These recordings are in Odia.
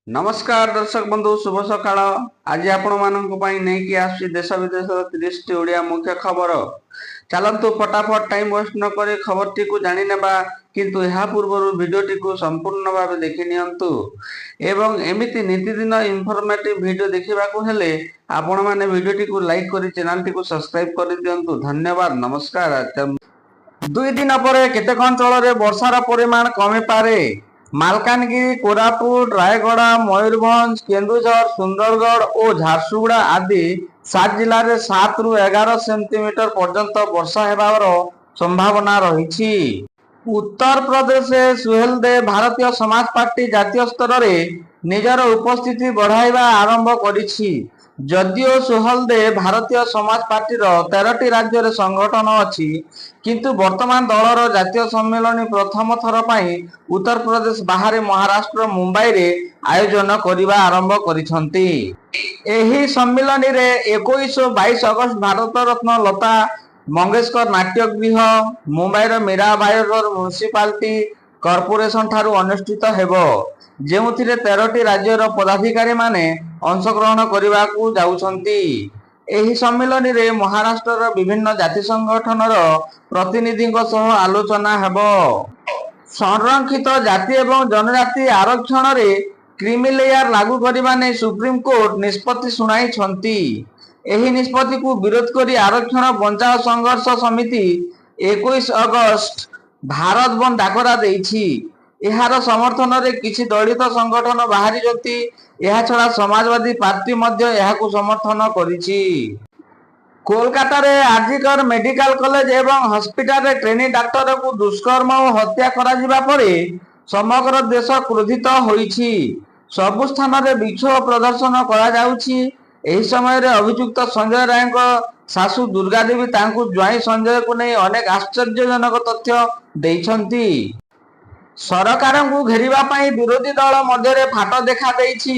ନମସ୍କାର ଦର୍ଶକ ବନ୍ଧୁ, ଶୁଭ ସକାଳ। ଆଜି ଆପଣମାନଙ୍କ ପାଇଁ ନେଇକି ଆସୁଛି ଦେଶ ବିଦେଶର 30ଟି ଓଡ଼ିଆ ମୁଖ୍ୟ ଖବର। ଚାଲନ୍ତୁ, ଫଟାଫଟ ଟାଇମ ୱେଷ୍ଟ ନ କରି ଖବରଟିକୁ ଜାଣିନେବା। କିନ୍ତୁ ଏହା ପୂର୍ବରୁ ଭିଡ଼ିଓଟିକୁ ସମ୍ପୂର୍ଣ୍ଣ ଭାବେ ଦେଖି ନିଅନ୍ତୁ ଏବଂ ଏମିତି ନିତିଦିନ ଇନଫର୍ମେଟିଭ ଭିଡ଼ିଓ ଦେଖିବାକୁ ହେଲେ ଆପଣମାନେ ଭିଡ଼ିଓଟିକୁ ଲାଇକ୍ କରି ଚ୍ୟାନେଲଟିକୁ ସବସ୍କ୍ରାଇବ କରିଦିଅନ୍ତୁ। ଧନ୍ୟବାଦ, ନମସ୍କାର। 2 ଦିନ ପରେ କେତେକ ଅଞ୍ଚଳରେ ବର୍ଷାର ପରିମାଣ କମିପାରେ। ମାଲକାନଗିରି, କୋରାପୁଟ, ରାୟଗଡ଼ା, ମୟୂରଭଞ୍ଜ, କେନ୍ଦୁଝର, ସୁନ୍ଦରଗଡ଼ ଓ ଝାରସୁଗୁଡ଼ା ଆଦି 7 ଜିଲ୍ଲାରେ 7ରୁ 11 ସେଣ୍ଟିମିଟର ପର୍ଯ୍ୟନ୍ତ ବର୍ଷା ହେବାର ସମ୍ଭାବନା ରହିଛି। ଉତ୍ତରପ୍ରଦେଶରେ ସୁହେଲଦେବ ଭାରତୀୟ ସମାଜ ପାର୍ଟି ଜାତୀୟ ସ୍ତରରେ ନିଜର ଉପସ୍ଥିତି ବଢ଼ାଇବା ଆରମ୍ଭ କରିଛି। ଯଦିଓ ସୁହେଲଦେବ ଭାରତୀୟ ସମାଜ ପାର୍ଟିର 13ଟି ରାଜ୍ୟରେ ସଂଗଠନ ଅଛି, କିନ୍ତୁ ବର୍ତ୍ତମାନ ଦଳର ଜାତୀୟ ସମ୍ମିଳନୀ ପ୍ରଥମ ଥର ପାଇଁ ଉତ୍ତରପ୍ରଦେଶ ବାହାରେ ମହାରାଷ୍ଟ୍ର ମୁମ୍ବାଇରେ ଆୟୋଜନ କରିବା ଆରମ୍ଭ କରିଛନ୍ତି। ଏହି ସମ୍ମିଳନୀରେ 21 ଓ 22 ଅଗଷ୍ଟ ଭାରତ ରତ୍ନ ଲତା ମଙ୍ଗେଶକର ନାଟ୍ୟଗୃହ, ମୁମ୍ବାଇର ମୀରା ଭାଇନ୍ଦର ମ୍ୟୁନିସିପାଲିଟି କର୍ପୋରେସନ ଠାରୁ ଅନୁଷ୍ଠିତ ହେବ, ଯେଉଁଥିରେ 13ଟି ରାଜ୍ୟର ପଦାଧିକାରୀମାନେ ଅଂଶଗ୍ରହଣ କରିବାକୁ ଯାଉଛନ୍ତି। ଏହି ସମ୍ମିଳନୀରେ ମହାରାଷ୍ଟ୍ରର ବିଭିନ୍ନ ଜାତି ସଂଗଠନର ପ୍ରତିନିଧିଙ୍କ ସହ ଆଲୋଚନା ହେବ। ସଂରକ୍ଷିତ ଜାତି ଏବଂ ଜନଜାତି ଆରକ୍ଷଣରେ କ୍ରିମି ଲେୟାର ଲାଗୁ କରିବା ନେଇ ସୁପ୍ରିମକୋର୍ଟ ନିଷ୍ପତ୍ତି ଶୁଣାଇଛନ୍ତି। ଏହି ନିଷ୍ପତ୍ତିକୁ ବିରୋଧ କରି ଆରକ୍ଷଣ ବଞ୍ଚାଅ ସଂଘର୍ଷ ସମିତି 21 ଅଗଷ୍ଟ ଭାରତ ବନ୍ଦ ଡାକରା ଦେଇଛି। ଏହାର ସମର୍ଥନରେ କିଛି ଦଳିତ ସଂଗଠନ ବାହାରିଛନ୍ତି। ଏହାଛଡ଼ା ସମାଜବାଦୀ ପାର୍ଟି ମଧ୍ୟ ଏହାକୁ ସମର୍ଥନ କରିଛି। କୋଲକାତାରେ ଆରଜିକର ମେଡିକାଲ କଲେଜ ଏବଂ ହସ୍ପିଟାଲରେ ଟ୍ରେନି ଡାକ୍ତରଙ୍କୁ ଦୁଷ୍କର୍ମ ଓ ହତ୍ୟା କରାଯିବା ପରେ ସମଗ୍ର ଦେଶ କ୍ରୋଧିତ ହୋଇଛି। ସବୁ ସ୍ଥାନରେ ବିକ୍ଷୋଭ ପ୍ରଦର୍ଶନ କରାଯାଉଛି। ଏହି ସମୟରେ ଅଭିଯୁକ୍ତ ସଞ୍ଜୟ ରାୟଙ୍କ ଶାଶୁ ଦୁର୍ଗା ଦେବୀ ତାଙ୍କୁ ଜ୍ୱାଇଁ ସଞ୍ଜୟକୁ ନେଇ ଅନେକ ଆଶ୍ଚର୍ଯ୍ୟଜନକ ତଥ୍ୟ ଦେଇଛନ୍ତି। ସରକାରଙ୍କୁ ଘେରିବା ପାଇଁ ବିରୋଧୀ ଦଳ ମଧ୍ୟରେ ଫାଟ ଦେଖାଦେଇଛି।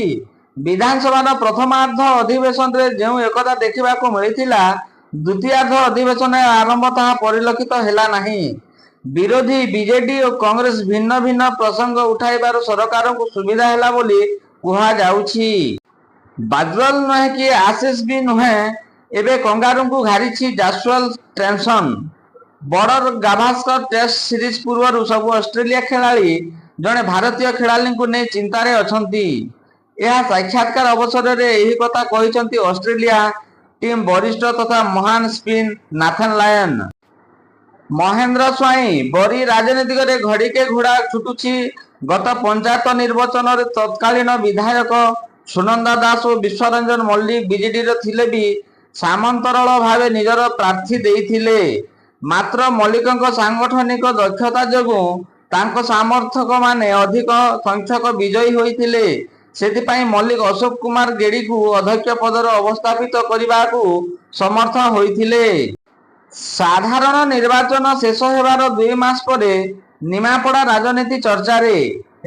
ବିଧାନସଭାର ପ୍ରଥମାର୍ଦ୍ଧ ଅଧିବେଶନରେ ଯେଉଁ ଏକତା ଦେଖିବାକୁ ମିଳିଥିଲା, ଦ୍ୱିତୀୟାର୍ଦ୍ଧ ଅଧିବେଶନ ଆରମ୍ଭ ତାହା ପରିଲକ୍ଷିତ ହେଲା ନାହିଁ। ବିରୋଧୀ ବିଜେଡି ଓ କଂଗ୍ରେସ ଭିନ୍ନ ଭିନ୍ନ ପ୍ରସଙ୍ଗ ଉଠାଇବାରୁ ସରକାରଙ୍କୁ ସୁବିଧା ହେଲା ବୋଲି କୁହାଯାଉଛି। ବାଦଲ ନୁହେଁ କି ଆଶିଷ ବି ନୁହେଁ, ଏବେ କଙ୍ଗାରୁଙ୍କୁ ଘାରିଛି Jaiswal tension. Border Gavaskar test series ପୂର୍ବରୁ ସବୁ ଅଷ୍ଟ୍ରେଲିଆ ଖେଳାଳି ଜଣେ ଭାରତୀୟ ଖେଳାଳିଙ୍କୁ ନେଇ ଚିନ୍ତାରେ ଅଛନ୍ତି। ଏହା ସାକ୍ଷାତକାର ଅବସରରେ ଏହି କଥା କହିଛନ୍ତି ଅଷ୍ଟ୍ରେଲିଆ ଟିମ୍ ବରିଷ୍ଠ ତଥା ମହାନ spinner Nathan Lyon. Mahendra Swain. ବରୀ ରାଜନୀତିରେ ଘଡ଼ିକେ ଘୋଡ଼ା ଛୁଟୁଛି। ଗତ ପଞ୍ଚାୟତ ନିର୍ବାଚନରେ ତତ୍କାଳୀନ ବିଧାୟକ ସୁନନ୍ଦା ଦାସ ଓ ବିଶ୍ୱରଞ୍ଜନ ମଲ୍ଲିକ ବିଜେଡିର ଥିଲେ ବି ସମାନ୍ତରାଳ ଭାବେ ନିଜର ପ୍ରାର୍ଥୀ ଦେଇଥିଲେ। ମାତ୍ର ମଲ୍ଲିକଙ୍କ ସାଂଗଠନିକ ଦକ୍ଷତା ଯୋଗୁଁ ତାଙ୍କ ସମର୍ଥକମାନେ ଅଧିକ ସଂଖ୍ୟକ ବିଜୟୀ ହୋଇଥିଲେ। ସେଥିପାଇଁ ମଲ୍ଲିକ ଅଶୋକ କୁମାର ଗେଡ଼ିଙ୍କୁ ଅଧ୍ୟକ୍ଷ ପଦରେ ଅବସ୍ଥାପିତ କରିବାକୁ ସମର୍ଥ ହୋଇଥିଲେ। ସାଧାରଣ ନିର୍ବାଚନ ଶେଷ ହେବାର 2 ମାସ ପରେ ନିମାପଡ଼ା ରାଜନୀତି ଚର୍ଚ୍ଚାରେ।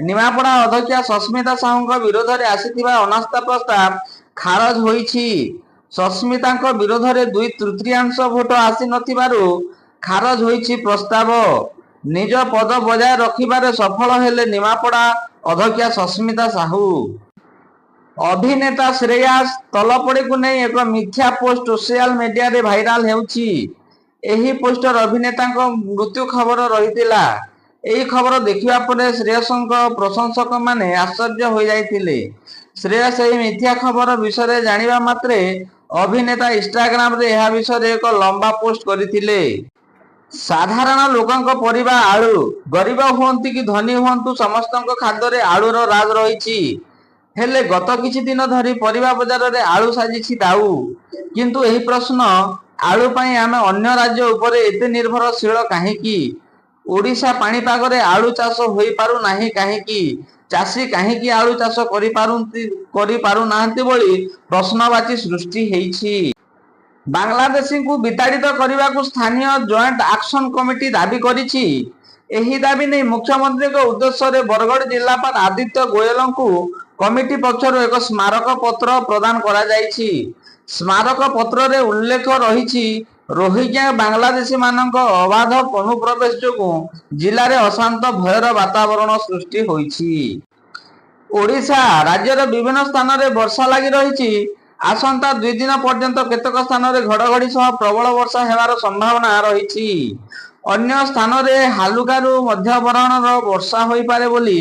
ନିମାପଡ଼ା ଅଧ୍ୟକ୍ଷା ସସ୍ମିତା ସାହୁଙ୍କ ବିରୋଧରେ ଆସିଥିବା ଅନାସ୍ଥା ପ୍ରସ୍ତାବ ଖାରଜ ହୋଇଛି। ସସ୍ମିତାଙ୍କ ବିରୋଧରେ 2/3 ଭୋଟ ଆସି ନଥିବାରୁ ଖାରଜ ହୋଇଛି ପ୍ରସ୍ତାବ। ନିଜ ପଦ ବଜାୟ ରଖିବାରେ ସଫଳ ହେଲେ ନିମାପଡ଼ା ଅଧ୍ୟକ୍ଷା ସସ୍ମିତା ସାହୁ। ଅଭିନେତା ଶ୍ରେୟାସ ତଲପଡେକୁ ନେଇ ଏକ ମିଥ୍ୟା ପୋଷ୍ଟ ସୋସିଆଲ ମିଡିଆରେ ଭାଇରାଲ ହେଉଛି। ଏହି ପୋଷ୍ଟରେ ଅଭିନେତାଙ୍କ ମୃତ୍ୟୁ ଖବର ରହିଥିଲା। ଏହି ଖବର ଦେଖିବା ପରେ ଶ୍ରେୟସଙ୍କ ପ୍ରଶଂସକମାନେ ଆଶ୍ଚର୍ଯ୍ୟ ହୋଇଯାଇଥିଲେ। ଶ୍ରେୟସ ଏହି ମିଥ୍ୟା ଖବର ବିଷୟରେ ଜାଣିବା ମାତ୍ରେ ଅଭିନେତା ଇନଷ୍ଟାଗ୍ରାମରେ ଏହା ବିଷୟରେ ଏକ ଲମ୍ବା ପୋଷ୍ଟ କରିଥିଲେ। ସାଧାରଣ ଲୋକଙ୍କ ପରିବା ଆଳୁ। ଗରିବ ହୁଅନ୍ତୁ କି ଧନୀ ହୁଅନ୍ତୁ, ସମସ୍ତଙ୍କ ଖାଦ୍ୟରେ ଆଳୁର ରାଜ ରହିଛି। ହେଲେ ଗତ କିଛି ଦିନ ଧରି ପରିବା ବଜାରରେ ଆଳୁ ସାଜିଛି ଦାଉ। କିନ୍ତୁ ଏହି ପ୍ରଶ୍ନ, ଆଳୁ ପାଇଁ ଆମେ ଅନ୍ୟ ରାଜ୍ୟ ଉପରେ ଏତେ ନିର୍ଭରଶୀଳ କାହିଁକି? ଓଡ଼ିଶା ପାଣିପାଗରେ ଆଳୁ ଚାଷ ହୋଇପାରୁନାହିଁ କାହିଁକି? ଚାଷୀ କାହିଁକି ଆଳୁ ଚାଷ କରିପାରୁନାହାନ୍ତି ବୋଲି ପ୍ରଶ୍ନବାଚୀ ସୃଷ୍ଟି ହେଇଛି। ବାଂଲାଦେଶୀଙ୍କୁ ବିତାଡ଼ିତ କରିବାକୁ ସ୍ଥାନୀୟ ଜଏଣ୍ଟ ଆକ୍ସନ କମିଟି ଦାବି କରିଛି। ଏହି ଦାବି ନେଇ ମୁଖ୍ୟମନ୍ତ୍ରୀଙ୍କ ଉଦ୍ଦେଶ୍ୟରେ ବରଗଡ଼ ଜିଲ୍ଲାପାଳ ଆଦିତ୍ୟ ଗୋୟଲଙ୍କୁ କମିଟି ପକ୍ଷରୁ ଏକ ସ୍ମାରକପତ୍ର ପ୍ରଦାନ କରାଯାଇଛି। ସ୍ମାରକପତ୍ରରେ ଉଲ୍ଲେଖ ରହିଛି, ରୋହିଙ୍ଗ୍ୟା ବାଂଲାଦେଶୀମାନଙ୍କ ଅବାଧ ଅନୁପ୍ରବେଶ ଯୋଗୁଁ ଜିଲ୍ଲାରେ ଅଶାନ୍ତ ଭୟର ବାତାବରଣ ସୃଷ୍ଟି ହୋଇଛି। ଓଡ଼ିଶା ରାଜ୍ୟର ବିଭିନ୍ନ ସ୍ଥାନରେ ବର୍ଷା ଲାଗି ରହିଛି। ଆସନ୍ତା 2 ଦିନ ପର୍ଯ୍ୟନ୍ତ କେତେକ ସ୍ଥାନରେ ଘଡ଼ଘଡ଼ି ସହ ପ୍ରବଳ ବର୍ଷା ହେବାର ସମ୍ଭାବନା ରହିଛି। ଅନ୍ୟ ସ୍ଥାନରେ ହାଲୁକାରୁ ମଧ୍ୟମ ଧରଣର ବର୍ଷା ହୋଇପାରେ ବୋଲି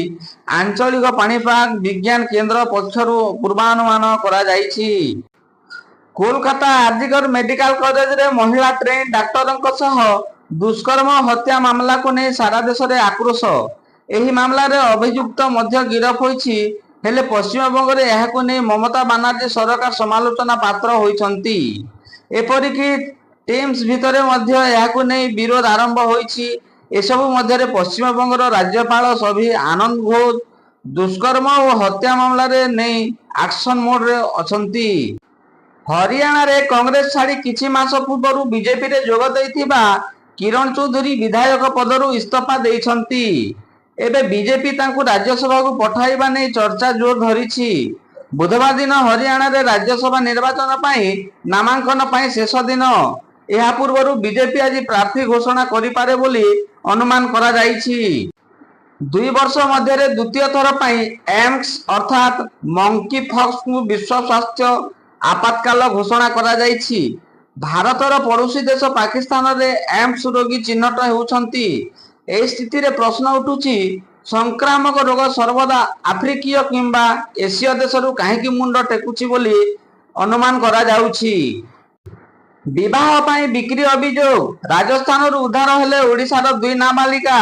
ଆଞ୍ଚଳିକ ପାଣିପାଗ ବିଜ୍ଞାନ କେନ୍ଦ୍ର ପକ୍ଷରୁ ପୂର୍ବାନୁମାନ କରାଯାଇଛି। କୋଲକାତା ଆରଜିକର ମେଡିକାଲ କଲେଜରେ ମହିଳା ଟ୍ରେନି ଡାକ୍ତରଙ୍କ ସହ ଦୁଷ୍କର୍ମ ହତ୍ୟା ମାମଲାକୁ ନେଇ ସାରା ଦେଶରେ ଆକ୍ରୋଶ। ଏହି ମାମଲାରେ ଅଭିଯୁକ୍ତ ମଧ୍ୟ ଗିରଫ ହୋଇଛି। ହେଲେ ପଶ୍ଚିମବଙ୍ଗରେ ଏହାକୁ ନେଇ ମମତା ବାନାର୍ଜୀ ସରକାର ସମାଲୋଚନା ପାତ୍ର ହୋଇଛନ୍ତି। ଏପରିକି ଟିଏମସି ଭିତରେ ମଧ୍ୟ ଏହାକୁ ନେଇ ବିରୋଧ ଆରମ୍ଭ ହୋଇଛି। ଏସବୁ ମଧ୍ୟରେ ପଶ୍ଚିମବଙ୍ଗର ରାଜ୍ୟପାଳ ସିଭି ଆନନ୍ଦ ବୋଷ ଦୁଷ୍କର୍ମ ଓ ହତ୍ୟା ମାମଲାରେ ନେଇ ଆକ୍ସନ ମୋଡରେ ଅଛନ୍ତି। ହରିୟାଣାରେ କଂଗ୍ରେସ ଛାଡ଼ି କିଛି ମାସ ପୂର୍ବରୁ ବିଜେପିରେ ଯୋଗ ଦେଇଥିବା କିରଣ ଚୌଧୁରୀ ବିଧାୟକ ପଦରୁ ଇସ୍ତଫା ଦେଇଛନ୍ତି। ଏବେ ବିଜେପି ତାଙ୍କୁ ରାଜ୍ୟସଭାକୁ ପଠାଇବା ନେଇ ଚର୍ଚ୍ଚା ଜୋର ଧରିଛି। ବୁଧବାର ଦିନ ହରିୟାଣାରେ ରାଜ୍ୟସଭା ନିର୍ବାଚନ ପାଇଁ ନାମାଙ୍କନ ପାଇଁ ଶେଷ ଦିନ। ଏହା ପୂର୍ବରୁ ବିଜେପି ଆଜି ପ୍ରାର୍ଥୀ ଘୋଷଣା କରିପାରେ ବୋଲି ଅନୁମାନ କରାଯାଇଛି। 2 ବର୍ଷ ମଧ୍ୟରେ ଦ୍ୱିତୀୟ ଥର ପାଇଁ ଏମପକ୍ସ ଅର୍ଥାତ୍ ମଙ୍କି ପକ୍ସକୁ ବିଶ୍ୱ ସ୍ୱାସ୍ଥ୍ୟ ଆପାତକାଳ ଘୋଷଣା କରାଯାଇଛି। ଭାରତର ପଡ଼ୋଶୀ ଦେଶ ପାକିସ୍ତାନରେ ଏମପକ୍ସ ରୋଗୀ ଚିହ୍ନଟ ହେଉଛନ୍ତି। ଏହି ସ୍ଥିତିରେ ପ୍ରଶ୍ନ ଉଠୁଛି, ସଂକ୍ରାମକ ରୋଗ ସର୍ବଦା ଆଫ୍ରିକୀୟ କିମ୍ବା ଏସୀୟ ଦେଶରୁ କାହିଁକି ମୁଣ୍ଡ ଟେକୁଛି ବୋଲି ଅନୁମାନ କରାଯାଉଛି। ବିବାହ ପାଇଁ ବିକ୍ରି ଅଭିଯୋଗ, ରାଜସ୍ଥାନରୁ ଉଦ୍ଧାର ହେଲେ ଓଡ଼ିଶାର ଦୁଇ ନାବାଳିକା।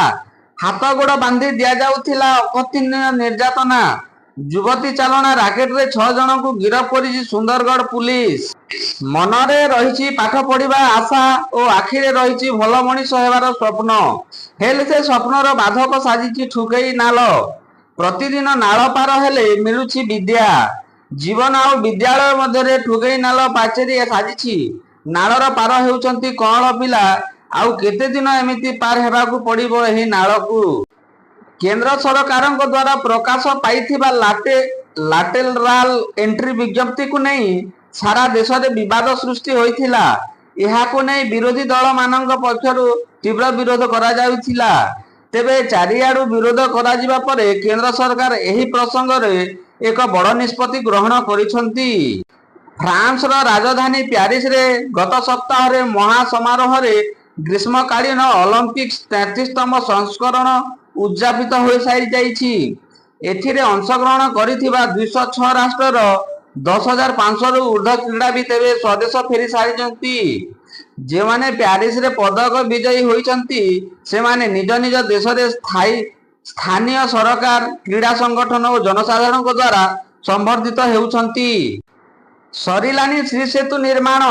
ହାତ ଗୋଡ଼ ବାନ୍ଧି ଦିଆଯାଉଥିଲା ଅକଥନୀୟ ନିର୍ଯାତନା। ଯୁବତୀ ଚାଲାଣ ରାକେଟରେ ଛଅ ଜଣଙ୍କୁ ଗିରଫ କରିଛି ସୁନ୍ଦରଗଡ଼ ପୁଲିସ। ମନରେ ରହିଛି ପାଠ ପଢିବା ଆଶା ଓ ଆଖିରେ ରହିଛି ଭଲ ମଣିଷ ହେବାର ସ୍ୱପ୍ନ। ହେଲେ ସେ ସ୍ୱପ୍ନର ବାଧକ ସାଜିଛି ଠୁକେଇ ନାଳ। ପ୍ରତିଦିନ ନାଳ ପାର ହେଲେ ମିଳୁଛି ବିଦ୍ୟା। ଜୀବନ ଆଉ ବିଦ୍ୟାଳୟ ମଧ୍ୟରେ ଠୁକେଇ ନାଳ ପାଚେରୀ ସାଜିଛି। ନାଳର ପାର ହେଉଛନ୍ତି କଅଁଳ ପିଲା। ଆଉ କେତେ ଦିନ ଏମିତି ପାର ହେବାକୁ ପଡିବ ଏହି ନାଳକୁ? କେନ୍ଦ୍ର ସରକାରଙ୍କ ଦ୍ୱାରା ପ୍ରକାଶ ପାଇଥିବା ଲାଟେରାଲ ଏଣ୍ଟ୍ରି ବିଜ୍ଞପ୍ତିକୁ ନେଇ ସାରା ଦେଶରେ ବିବାଦ ସୃଷ୍ଟି ହୋଇଥିଲା। ଏହାକୁ ନେଇ ବିରୋଧୀ ଦଳମାନଙ୍କ ପକ୍ଷରୁ ତୀବ୍ର ବିରୋଧ କରାଯାଇଥିଲା। ତେବେ ଚାରିଆଡୁ ବିରୋଧ କରାଯିବା ପରେ କେନ୍ଦ୍ର ସରକାର ଏହି ପ୍ରସଙ୍ଗରେ ଏକ ବଡ଼ ନିଷ୍ପତ୍ତି ଗ୍ରହଣ କରିଛନ୍ତି। ଫ୍ରାନ୍ସର ରାଜଧାନୀ ପ୍ୟାରିସରେ ଗତ ସପ୍ତାହରେ ମହାସମାରୋହରେ ଗ୍ରୀଷ୍ମକାଳୀନ ଅଲିମ୍ପିକ୍ସ 33ତମ ସଂସ୍କରଣ ଉଦଯାପିତ ହୋଇସାରିଯାଇଛି। ଏଥିରେ ଅଂଶଗ୍ରହଣ କରିଥିବା 206 ରାଷ୍ଟ୍ରର 10,500ରୁ ଉର୍ଦ୍ଧ୍ୱ କ୍ରୀଡ଼ାବିତ୍ ଏବେ ସ୍ୱଦେଶ ଫେରି ସାରିଛନ୍ତି। ଯେଉଁମାନେ ପ୍ୟାରିସରେ ପଦକ ବିଜୟୀ ହୋଇଛନ୍ତି, ସେମାନେ ନିଜ ନିଜ ଦେଶରେ ସ୍ଥାନୀୟ ସରକାର, କ୍ରୀଡ଼ା ସଂଗଠନ ଓ ଜନସାଧାରଣଙ୍କ ଦ୍ୱାରା ସମ୍ବର୍ଦ୍ଧିତ ହେଉଛନ୍ତି। ସରିଲାଣି ଶ୍ରୀସେତୁ ନିର୍ମାଣ।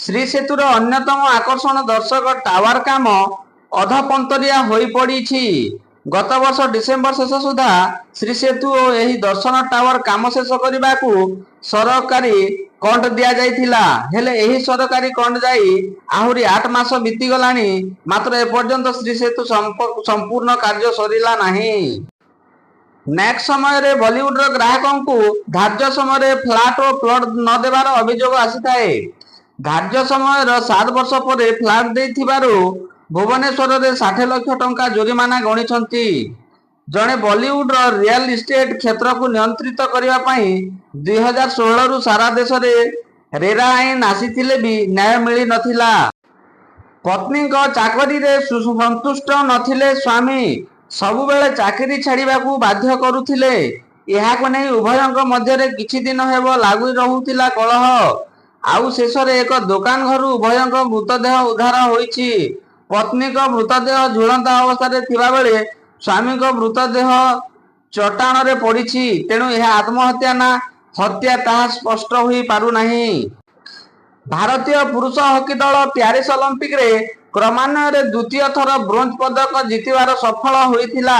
ଶ୍ରୀସେତୁର ଅନ୍ୟତମ ଆକର୍ଷଣ ଦର୍ଶନ ଟାୱାର କାମ ଅଧପନ୍ତରିଆ ହୋଇପଡ଼ିଛି। ଗତବର୍ଷ ଡିସେମ୍ବର ଶେଷ ସୁଦ୍ଧା ଶ୍ରୀସେତୁ ଓ ଏହି ଦର୍ଶନ ଟାୱାର କାମ ଶେଷ କରିବାକୁ ସରକାରୀ କଣ୍ଟ ଦିଆଯାଇଥିଲା। ହେଲେ ଏହି ସରକାରୀ କଣ୍ଟ ଯାଇ ଆହୁରି 8 ମାସ ବିତିଗଲାଣି, ମାତ୍ର ଏପର୍ଯ୍ୟନ୍ତ ଶ୍ରୀସେତୁ ସମ୍ପୂର୍ଣ୍ଣ କାର୍ଯ୍ୟ ସରିଲା ନାହିଁ। ନେକ୍ସଟ ସମୟରେ ବଲିଉଡର ଗ୍ରାହକଙ୍କୁ ଧାର୍ଯ୍ୟ ସମୟରେ ଫ୍ଲାଟ ଓ ପ୍ଲଟ ନ ଦେବାର ଅଭିଯୋଗ ଆସିଥାଏ। ଧାର୍ଯ୍ୟ ସମୟର 7 ବର୍ଷ ପରେ ଫ୍ଲାଟ ଦେଇଥିବାରୁ ଭୁବନେଶ୍ୱରରେ 60 ଲକ୍ଷ ଟଙ୍କା ଜୋରିମାନା ଗଣିଛନ୍ତି ଜଣେ। ବଲିଉଡର ରିଅଲ ଇଷ୍ଟେଟ କ୍ଷେତ୍ରକୁ ନିୟନ୍ତ୍ରିତ କରିବା ପାଇଁ 2016ରୁ ସାରା ଦେଶରେ ରେରା ଆଇନ ଆସିଥିଲେ ବି ନ୍ୟାୟ ମିଳି ନଥିଲା। ପତ୍ନୀଙ୍କ ଚାକିରିରେ ସନ୍ତୁଷ୍ଟ ନଥିଲେ ସ୍ୱାମୀ। ସବୁବେଳେ ଚାକିରି ଛାଡ଼ିବାକୁ ବାଧ୍ୟ କରୁଥିଲେ। ଏହାକୁ ନେଇ ଉଭୟଙ୍କ ମଧ୍ୟରେ କିଛି ଦିନ ହେବ ଲାଗି ରହୁଥିଲା କଳହ। ଆଉ ଶେଷରେ ଏକ ଦୋକାନ ଘରୁ ଉଭୟଙ୍କ ମୃତଦେହ ଉଦ୍ଧାର ହୋଇଛି। ପତ୍ନୀଙ୍କ ମୃତଦେହ ଝୁଲନ୍ତା ଅବସ୍ଥାରେ ଥିବାବେଳେ ସ୍ୱାମୀଙ୍କ ମୃତଦେହ ଚଟାଣରେ ପଡ଼ିଛି। ତେଣୁ ଏହା ଆତ୍ମହତ୍ୟା ନା ହତ୍ୟା, ତାହା ସ୍ପଷ୍ଟ ହୋଇ ପାରୁନାହିଁ। ଭାରତୀୟ ପୁରୁଷ ହକି ଦଳ ପ୍ୟାରିସ ଅଲିମ୍ପିକରେ କ୍ରମାନ୍ୱୟରେ ଦ୍ୱିତୀୟ ଥର ବ୍ରୋଞ୍ଜ ପଦକ ଜିତିବାର ସଫଳ ହୋଇଥିଲା।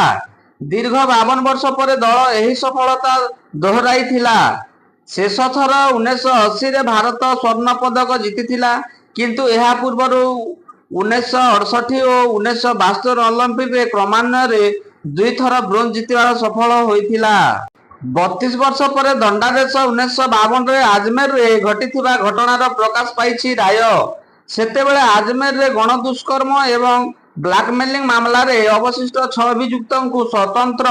ଦୀର୍ଘ 52 ବର୍ଷ ପରେ ଦଳ ଏହି ସଫଳତା ଦୋହରାଇଥିଲା। ଶେଷ ଥର 1980ରେ ଭାରତ ସ୍ୱର୍ଣ୍ଣ ପଦକ ଜିତିଥିଲା। କିନ୍ତୁ ଏହା ପୂର୍ବରୁ 1968 ଓ 1972 ଅଲିମ୍ପିକରେ କ୍ରମାନ୍ୱୟରେ ଦୁଇଥର ବ୍ରୋଞ୍ଜ ଜିତିବାର ସଫଳ ହୋଇଥିଲା। 32 ବର୍ଷ ପରେ ଦଣ୍ଡାଦେଶ। 1952ରେ ଆଜମେରରେ ଘଟିଥିବା ଘଟଣାର ପ୍ରକାଶ ପାଇଛି ରାୟ। ସେତେବେଳେ ଆଜମେରରେ ଗଣଦୁଷ୍କର୍ମ ଏବଂ ବ୍ଲାକମେଲିଂ ମାମଲାରେ ଅବଶିଷ୍ଟ ଛଅ ଅଭିଯୁକ୍ତଙ୍କୁ ସ୍ୱତନ୍ତ୍ର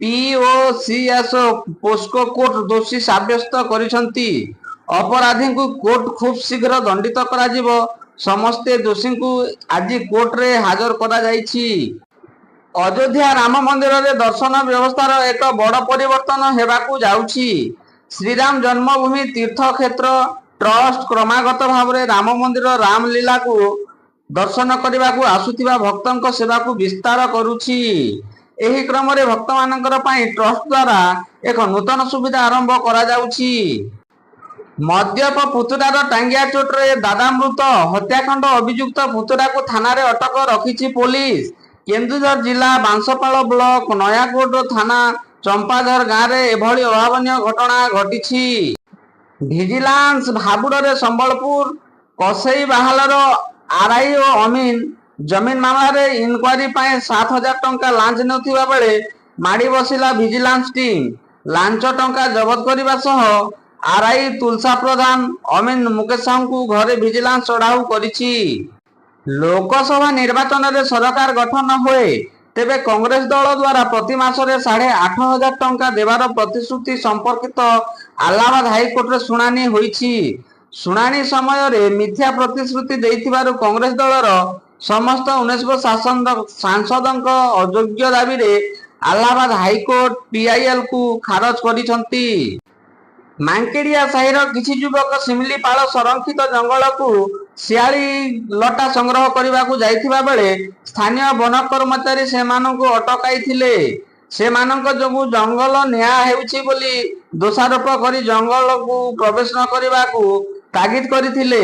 ପିଓସିଏସ୍ ପୋସ୍କୋ କୋର୍ଟ ଦୋଷୀ ସାବ୍ୟସ୍ତ କରିଛନ୍ତି। ଅପରାଧୀଙ୍କୁ କୋର୍ଟ ଖୁବ୍ ଶୀଘ୍ର ଦଣ୍ଡିତ କରାଯିବ। ସମସ୍ତେ ଦୋଷୀଙ୍କୁ ଆଜି କୋର୍ଟରେ ହାଜର କରାଯାଇଛି। ଅଯୋଧ୍ୟା ରାମ ମନ୍ଦିରରେ ଦର୍ଶନ ବ୍ୟବସ୍ଥାର ଏକ ବଡ଼ ପରିବର୍ତ୍ତନ ହେବାକୁ ଯାଉଛି। ଶ୍ରୀରାମ ଜନ୍ମଭୂମି ତୀର୍ଥ କ୍ଷେତ୍ର ଟ୍ରଷ୍ଟ କ୍ରମାଗତ ଭାବରେ ରାମ ମନ୍ଦିର ରାମଲୀଲାକୁ ଦର୍ଶନ କରିବାକୁ ଆସୁଥିବା ଭକ୍ତଙ୍କ ସେବାକୁ ବିସ୍ତାର କରୁଛି। ଏହି କ୍ରମରେ ଭକ୍ତମାନଙ୍କର ପାଇଁ ଟ୍ରଷ୍ଟ ଦ୍ୱାରା ଏକ ନୂତନ ସୁବିଧା ଆରମ୍ଭ କରାଯାଉଛି। ମଦ୍ୟପ ପୁତୁରାର ଟାଙ୍ଗିଆ ଚୋଟରେ ଦାଦା ମୃତ। ହତ୍ୟାକାଣ୍ଡ ଅଭିଯୁକ୍ତ ପୁତୁରାକୁ ଥାନାରେ ଅଟକ ରଖିଛି ପୋଲିସ। କେନ୍ଦୁଝର ଜିଲ୍ଲା ବାଂଶପାଳ ବ୍ଲକ ନୟାକୋଟ ଥାନା ଚମ୍ପାଝର ଗାଁରେ ଏଭଳି ଅଭାବନୀୟ ଘଟଣା ଘଟିଛି। ଭିଜିଲାନ୍ସ ହାବୁଡ଼ରେ ସମ୍ବଲପୁର କସେଇବାହାଲର ଆରଆଇ ଓ ଅମିନ। ଜମିନ ମାମଲାରେ ଇନକ୍ୱାରି ପାଇଁ 7,000 ଟଙ୍କା ଲାଞ୍ଚ ନେଉଥିବା ବେଳେ ମାଡ଼ି ବସିଲା ଭିଜିଲାନ୍ସ ଟିମ୍। ଲାଞ୍ଚ ଟଙ୍କା ଜବତ କରିବା ସହ ଆରଆଇ ତୁଲସା ପ୍ରଧାନ, ଅମିନ ମୁକେଶ ସାହୁଙ୍କୁ ଘରେ ଭିଜିଲାନ୍ସ ଚଢାଉ କରିଛି। ଲୋକସଭା ନିର୍ବାଚନରେ ସରକାର ଗଠନ ହୁଏ, ତେବେ କଂଗ୍ରେସ ଦଳ ଦ୍ୱାରା ପ୍ରତି ମାସରେ 8,500 ଟଙ୍କା ଦେବାର ପ୍ରତିଶ୍ରୁତି ସମ୍ପର୍କିତ ଆହ୍ଲାବାଦ ହାଇକୋର୍ଟରେ ଶୁଣାଣି ହୋଇଛି। ଶୁଣାଣି ସମୟରେ ମିଥ୍ୟା ପ୍ରତିଶ୍ରୁତି ଦେଇଥିବାରୁ କଂଗ୍ରେସ ଦଳର ସମସ୍ତ 19 ସାଂସଦଙ୍କ ଅଯୋଗ୍ୟ ଦାବିରେ ଆହ୍ଲାବାଦ ହାଇକୋର୍ଟ ପିଆଇଏଲକୁ ଖାରଜ କରିଛନ୍ତି। ମାଙ୍କେଡିଆ ସାହିର କିଛି ଯୁବକ ଶିମିଳିପାଳ ସଂରକ୍ଷିତ ଜଙ୍ଗଲକୁ ଶିଆଳି ଲଟା ସଂଗ୍ରହ କରିବାକୁ ଯାଇଥିବା ବେଳେ ସ୍ଥାନୀୟ ବନ କର୍ମଚାରୀ ସେମାନଙ୍କୁ ଅଟକାଇଥିଲେ। ସେମାନଙ୍କ ଯୋଗୁଁ ଜଙ୍ଗଲ ନିଆଁ ହେଉଛି ବୋଲି ଦୋଷାରୋପ କରି ଜଙ୍ଗଲକୁ ପ୍ରବେଶ ନ କରିବାକୁ ତାଗିଦ କରିଥିଲେ।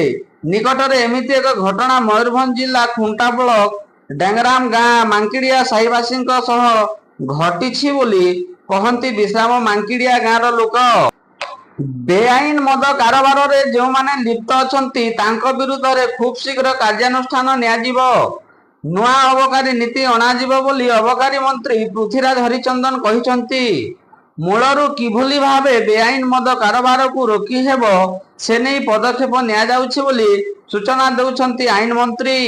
ନିକଟରେ ଏମିତି ଏକ ଘଟଣା ମୟୂରଭଞ୍ଜ ଜିଲ୍ଲା ଖୁଣ୍ଟା ବ୍ଲକ ଡେଙ୍ଗରାମ ଗାଁ ମାଙ୍କିଡିଆ ସାହିବାସୀଙ୍କ ସହ ଘଟିଛି ବୋଲି କହନ୍ତି ବିଶ୍ରାମ ମାଙ୍କିଡିଆ ଗାଁର ଲୋକ। ବେଆଇନ ମଦ କାରବାରରେ ଯେଉଁମାନେ ଲିପ୍ତ ଅଛନ୍ତି, ତାଙ୍କ ବିରୁଦ୍ଧରେ ଖୁବ୍ ଶୀଘ୍ର କାର୍ଯ୍ୟାନୁଷ୍ଠାନ ନିଆଯିବ, ନୂଆ ଅବକାରୀ ନୀତି ଅଣାଯିବ ବୋଲି ଅବକାରୀ ମନ୍ତ୍ରୀ ପୃଥ୍ୱୀରାଜ ହରିଚନ୍ଦନ କହିଛନ୍ତି। ମୂଳରୁ କିଭଳି ଭାବେ ବେଆଇନ ମଦ କାରବାରକୁ ରୋକିହେବ, ସେନେଇ ପଦକ୍ଷେପ ନିଆଯାଉଛି ବୋଲି ସୂଚନା ଦେଉଛନ୍ତି ଆଇନ ମନ୍ତ୍ରୀ।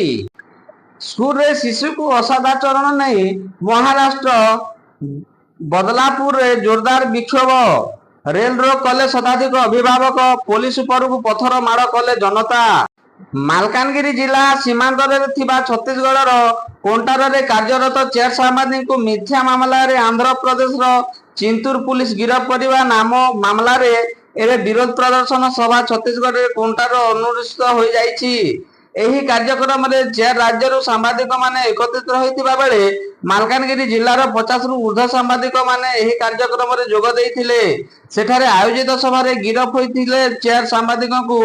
ସ୍କୁଲରେ ଶିଶୁକୁ ଅସଦାଚରଣ ନେଇ ମହାରାଷ୍ଟ୍ର ବଦଲାପୁରରେ ଜୋରଦାର ବିକ୍ଷୋଭ। ରେଲ ରୋକ କଲେ ଶତାଧିକ ଅଭିଭାବକ। ପୋଲିସ ଉପରକୁ ପଥର ମାଡ଼ କଲେ ଜନତା। ମାଲକାନଗିରି ଜିଲ୍ଲା ସୀମାନ୍ତରେ ଥିବା ଛତିଶଗଡ଼ର କୋଣ୍ଟାରେ କାର୍ଯ୍ୟରତ ଚାରି ସାମ୍ବାଦିକଙ୍କୁ ମିଥ୍ୟା ମାମଲାରେ ଆନ୍ଧ୍ରପ୍ରଦେଶର ଚିନ୍ତୁର ପୁଲିସ ଗିରଫ କରିବା ନାମ ମାମଲାରେ ଏବେ ବିରୋଧ ପ୍ରଦର୍ଶନ ସଭା ଛତିଶଗଡ଼ରେ କୋଣ୍ଟାରେ ଅନୁଷ୍ଠିତ ହୋଇଯାଇଛି। ଏହି କାର୍ଯ୍ୟକ୍ରମରେ ଚାରି ରାଜ୍ୟରୁ ସାମ୍ବାଦିକମାନେ ଏକତ୍ରିତ ହୋଇଥିବା ବେଳେ ମାଲକାନଗିରି ଜିଲ୍ଲାର 50ରୁ ଉର୍ଦ୍ଧ୍ୱ ସାମ୍ବାଦିକମାନେ ଏହି କାର୍ଯ୍ୟକ୍ରମରେ ଯୋଗ ଦେଇଥିଲେ। ସେଠାରେ ଆୟୋଜିତ ସଭାରେ ଗିରଫ ହୋଇଥିଲେ ଚାରି ସାମ୍ବାଦିକଙ୍କୁ